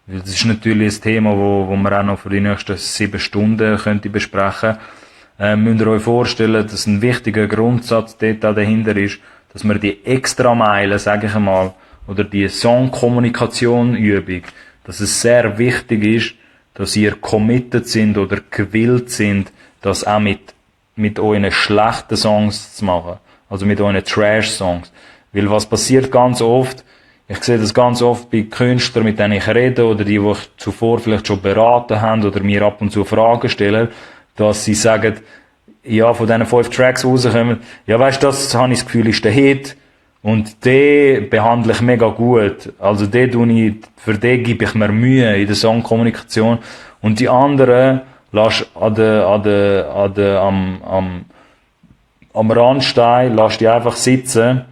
Weil das ist natürlich ein Thema, wo man auch noch für die nächsten 7 Stunden könnte besprechen. Müsst ihr euch vorstellen, dass ein wichtiger Grundsatz dort auch dahinter ist, dass man die Extrameile, sage ich einmal, oder die Songkommunikation-Übung, dass es sehr wichtig ist, dass ihr committed sind oder gewillt sind, das auch mit euren schlechten Songs zu machen. Also mit euren Trash-Songs. Weil was passiert ganz oft, ich sehe das ganz oft bei Künstlern, mit denen ich rede, oder die ich zuvor vielleicht schon beraten haben, oder mir ab und zu Fragen stellen, dass sie sagen, ja, von diesen 5 Tracks rauskommen, ja, weißt du, das habe ich das Gefühl, ist der Hit, und den behandle ich mega gut. Also für den gebe ich mir Mühe in der Songkommunikation. Und die anderen lass am Randstein, lass die einfach sitzen,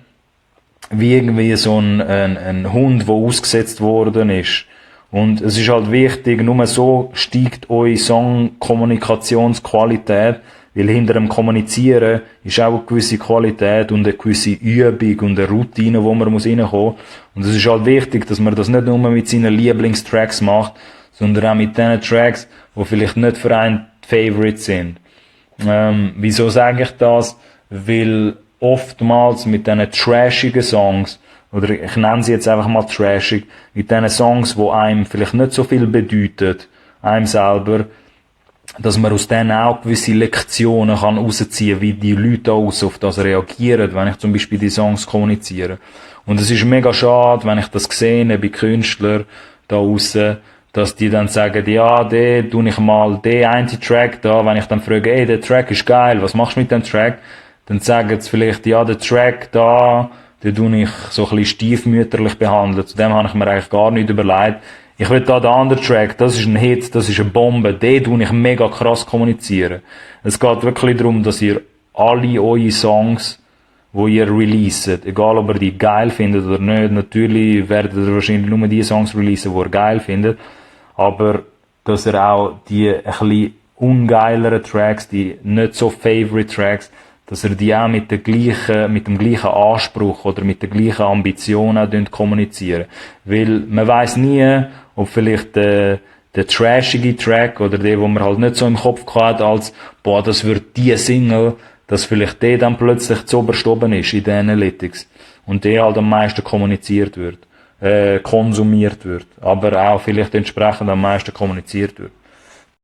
wie irgendwie so ein Hund, der ausgesetzt worden ist. Und es ist halt wichtig, nur so steigt eure Songkommunikationsqualität, weil hinter dem Kommunizieren ist auch eine gewisse Qualität und eine gewisse Übung und eine Routine, wo man reinkommen muss. Und es ist halt wichtig, dass man das nicht nur mit seinen Lieblingstracks macht, sondern auch mit den Tracks, die vielleicht nicht für einen Favorite sind. Wieso sage ich das? Weil oftmals mit diesen trashigen Songs, oder ich nenne sie jetzt einfach mal trashig, mit diesen Songs, die einem vielleicht nicht so viel bedeuten, einem selber, dass man aus denen auch gewisse Lektionen kann rausziehen, wie die Leute auf das reagieren, wenn ich zum Beispiel die Songs kommuniziere. Und es ist mega schade, wenn ich das sehe bei Künstlern da draussen, dass die dann sagen, ja, tue ich mal den einen Track da, wenn ich dann frage, ey, der Track ist geil, was machst du mit dem Track? Dann sagen sie vielleicht, ja, der Track da, den tue ich so ein bisschen stiefmütterlich behandeln. Zu dem habe ich mir eigentlich gar nicht überlegt. Ich will da den anderen Track, das ist ein Hit, das ist eine Bombe, den tue ich mega krass kommunizieren. Es geht wirklich darum, dass ihr alle eure Songs, die ihr releaset, egal ob ihr die geil findet oder nicht, natürlich werdet ihr wahrscheinlich nur die Songs releasen, die ihr geil findet, aber dass ihr auch die ein bisschen ungeileren Tracks, die nicht so favorite Tracks, dass ihr die auch mit dem gleichen Anspruch oder mit der gleichen Ambition auch kommunizieren. Weil man weiss nie, ob vielleicht der trashige Track oder der, wo man halt nicht so im Kopf hat, als, boah, das wird die Single, dass vielleicht der dann plötzlich zu oberst oben ist in den Analytics. Und der halt am meisten konsumiert wird. Aber auch vielleicht entsprechend am meisten kommuniziert wird.